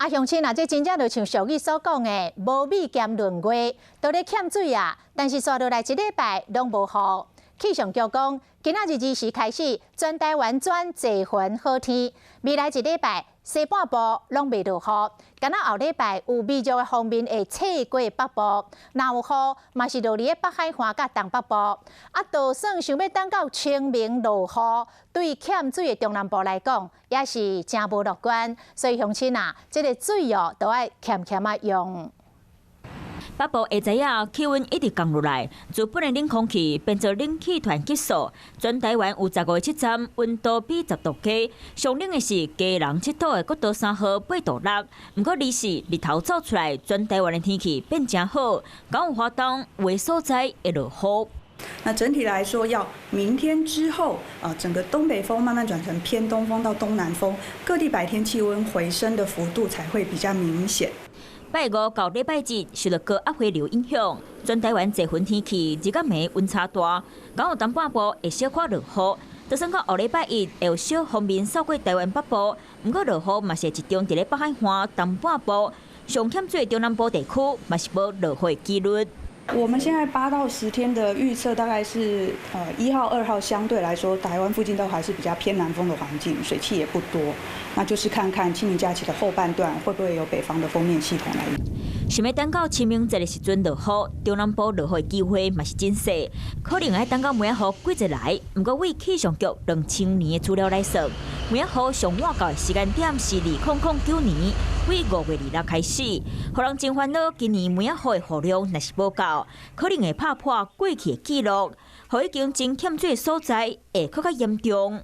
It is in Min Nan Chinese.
啊，鄉親啊，這真正就像俗語所講的，無米兼閏月，都咧欠水啊。但是紲落來一禮拜攏無雨。氣象局講，今仔日2時開始，全台灣轉濟雲好天。未來一禮拜西半部攏袂落雨，敢若後禮拜有微弱的鋒面會吹過北部，若有雨嘛是落佇咧北海岸佮東北部。啊，就算想欲等到清明落雨，對欠水的中南部來講，也是誠無樂觀。所以鄉親啊，這个水哦，都愛儉儉仔用。北部下晝仔氣溫一直降落來，自本的冷空氣變做冷氣團結束，全台灣有15個測站溫度比10度低。上冷的是基隆七堵的國道3號8度6。毋過二四日頭走出來，全台灣的天氣變誠好，敢有花東有的所在會落雨。那整體來說，要明天之後啊，整個東北風慢慢轉成偏東風到東南風，各地白天氣溫回升的幅度才會比較明顯。拜五到禮拜日受著高壓回流影響，全台灣濟雲天氣，日佮暝溫差大，敢有東半部會小可落雨。就算到後禮拜一會有小鋒面掃過台灣北部，毋過落雨嘛是會集中佇咧北海岸東半部，上欠水的中南部地區嘛是無落雨的機率。我們現在8到10天的預測大概是，1號、2號相對來說，台灣附近都還是比較偏南風的環境，水汽也不多。那就是看看清明假期的後半段會不會有北方的鋒面系統來。想欲等到清明節的時陣落雨，中南部落雨的機會嘛是真細，可能愛等到梅仔雨季節來。毋過對氣象局2000年的資料來算，梅仔雨上晚到的時間點是2009年，對5月26開始，予人真煩惱。今年梅仔雨的雨量若是無夠，可能會拍破過去的紀錄，予已經真欠水的所在會閣較嚴重。